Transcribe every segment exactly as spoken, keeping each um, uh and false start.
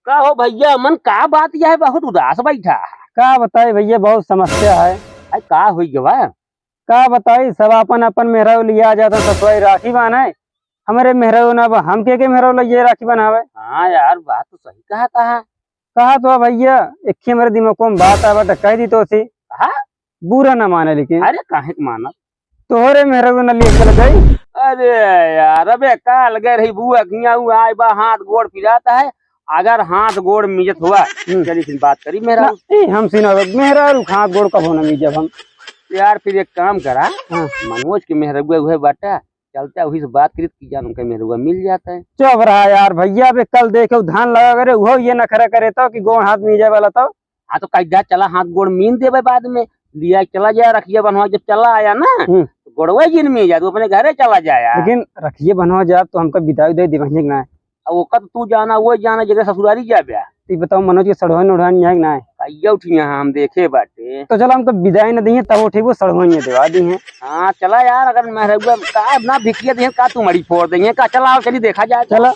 का हो भइया, मन का बात यह है, बहुत उदास बैठा है? का बताई भइया, बहुत समस्या है। अरे का होइ गवा? का बताई, सब आपन आपन मेहरारू लिया जात है ससुरारी राखी बान्हे। हमरे मेहरारू ना बा, हम के के मेहरारू लइये राखी बन्हावे? हाँ यार, बात तो सही कहत है। कहा तो भइया, एक ही हमरे दिमाग में बात आवा तो कह दी तो सी। हाँ? बुरा ना माने लेकिन। अरे काहे के मानब? तोहरे मेहरारू ना लिए चल गई। अरे यार, अबे काल गए रही बुआ किया, उ आए बा, हाथ गोड़ पिरात है। अगर हाथ गोड़ मिजत हुआ, हम्म। चली फिर बात करी मेहरारू। ना, ए, हम सीना मेहरारू हाथ गोड़ कबो ना मिजब हम। यार फिर एक काम करा, हाँ। मनोज के मेहरारू हुए बाटा, चलते वही से बात करी कि जान उनका मेहरारू मिल जाता है। चुप रहा यार भइया, अबे कल देखे धान लगा करे, उहो ये नखरा करे तो कि गोड़ हाथ मिजे वाला तो। हाँ, तो कह दिया, चला हाथ गोड़ मीन देबे बाद में, लिया चला जाए रखिया बन्हवा, जब चला आया ना, हम्म। तो गोड़वा जिन में जा, तू अपने घरे चला जाया। लेकिन रखिए बन्हवा जाब तो हमका बिदाई उदाई देबहिए कि ना? अब ओका तो तू जाना, वो जाना, जेकरे ससुरारी जाबे। तो ये बताओ, मनोज के सड़वाइन उड़वाइन है कि ना? कहिया उठी यहाँ हम देखे बाटे। तो चलो, हमका बिदाई न दिए, तब उठेबो, सड़वाइन देवा दी है। हाँ, चला यार, अगर मेहरगुआ का ना भिखिया दिए, का तू मड़ी फोड़ देंगे, का चला, आओ, चली देखा जाए। चला।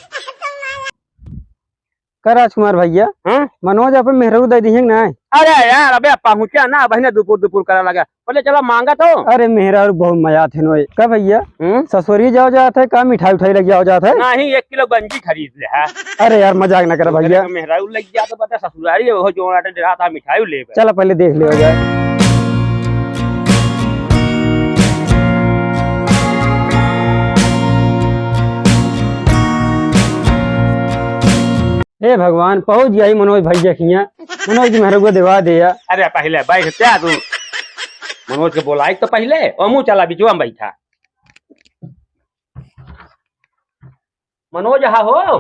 का राजकुमार भइया, हाँ? मनोज अपन मेहरारू दे दिहे कि नाहीं? अरे यार, अबे पहुँचा ना, बहिने दुपुर दुपुर करे लगा। पहले चला माँगा तो। अरे मेहरारू बहुत मजा आथे नोए। का भइया? हम्म? ससुरी जाओ जात है, का मिठाई उठाई लग जाओ जात है? नहीं, एक किलो गंजी खरीद ले, हाँ। अरे यार, मजाक ना कर भइया। मेहरारू लग जा तो बता ससुरारी है, वो जो आटे डरा था मिठाई ले बे। चला पहले देख लिया जाए। हे भगवान, पहुँच गया ही मनोज भइया खिया। मनोज की मेहरगुआ देवा दे या। अरे पहले बैठ क्या तू? मनोज के बोलाई तो पहले, ओ मुँह चला बिचवा में बैठा। मनोज हा हो?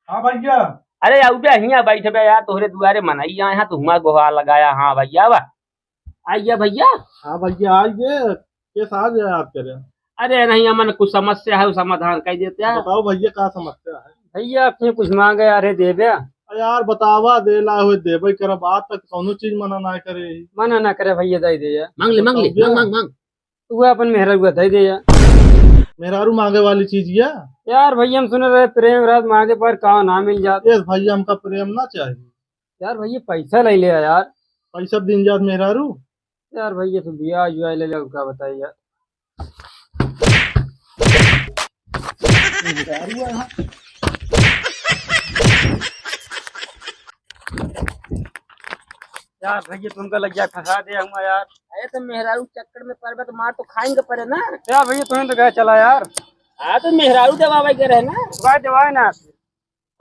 हाँ भइया। अरे आउ बे, हियाँ बैठ बे यार, तोहरे दुआरे मनई आए हैं, तू हुआँ गोहार लगाया। हाँ भइया, वाह। आइए भइया। हाँ भइया, आइए। कैसा आज याद करे? अरे नहीं, हमन कुछ समस्या है, वो समाधान कर देते हैं। बताओ भइया, का समस्या है? भइया, अपने कुछ माँगे यार, है देबे? अरे यार, बतावा, दे ला हो, देबे करे, बात तक कौनो चीज मना ना करे। मना ना करे भइया, दे दे यार। माँग ले, माँग ले, बताओ माँग, भइया। माँग, माँग। वो अपन मेहरारू का दे दे यार। मेहरारू माँगे वाली चीज या? यार भइया, हम सुने रहे प्रेम राज माँगे पर का ना मिल जात। ये भइया, हमका प्रेम ना चाहिए। यार भइया, पैसा ले ले यार। पैसा दिन जात मेहरारू। यार भइया, तो बियाह जुआ ले ले, का बताई यार। यार भइया, तुमका लग गया फंसा दे हम यार। अरे तो मेहरारू चक्कर में पड़बे तो मार तो खाएंगे पड़े ना। यार भइया, तुम्हें तो गया चला यार। हाँ, तो मेहरारू दबावे के रहे ना। भाई दबाए ना।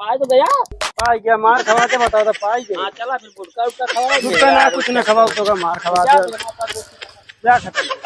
पाई तो गया। पाई गया, मार खवा के बताओ तो पाई गया। हाँ, चला फिर गुटखा उटखा खवा। गुटखा ना, कुछ ना खवाओ तो का मार खवा दे। क्या खत्म?